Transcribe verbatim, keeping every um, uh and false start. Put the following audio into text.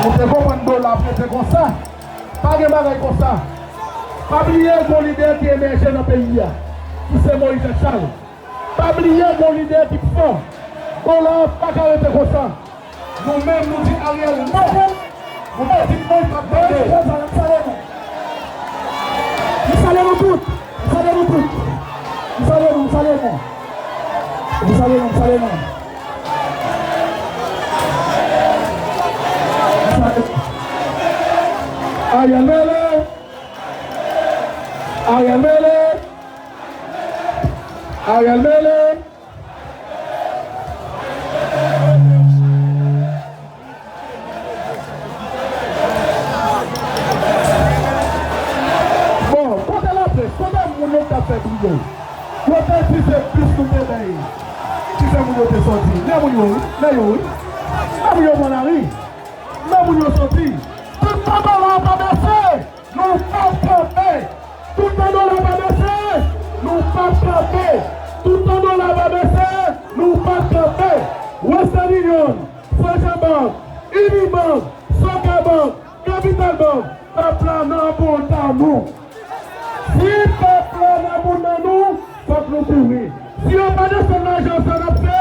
Ou te konprann dola ap rete konsa? Pa gen bagay konsa. Pa bliye gon lidè ki emèje nan peyi a, ki se Moïse Jacques Charles. Pa bliye gon lidè ki fò. Dola pa ka rete konsa. Nou menm, nou di Ariel non. Nou pa di non, nou pa tande. M salye nou tout. M salye nou tout. M salye nou, m salye nou. M salye nou, m salye nou. M salye nou. Ariel mele. Ariel mele. Ariel mele. Bon, kote laprès? Kote moun yo k t ap fè bri yo? Yo te di se bis nou te bay. Ki fè moun yo te sòti. Men moun yo, wi. Men yo, wi. Men moun yo pran lari. Men moun yo sòti. Tout tan dola pa bese, nou p ap kanpe. Tout tan dola pa bese, nou p ap kanpe. Tout tan dola pa bese, nou p ap kanpe. Western Union, Scotiabank, Unibank, Socabank, Capital Bank, pèp la nan banda nou. Si pèp la nan banda nou, fòk nou kouri. Si yo pa desann lajan sa n ap fè,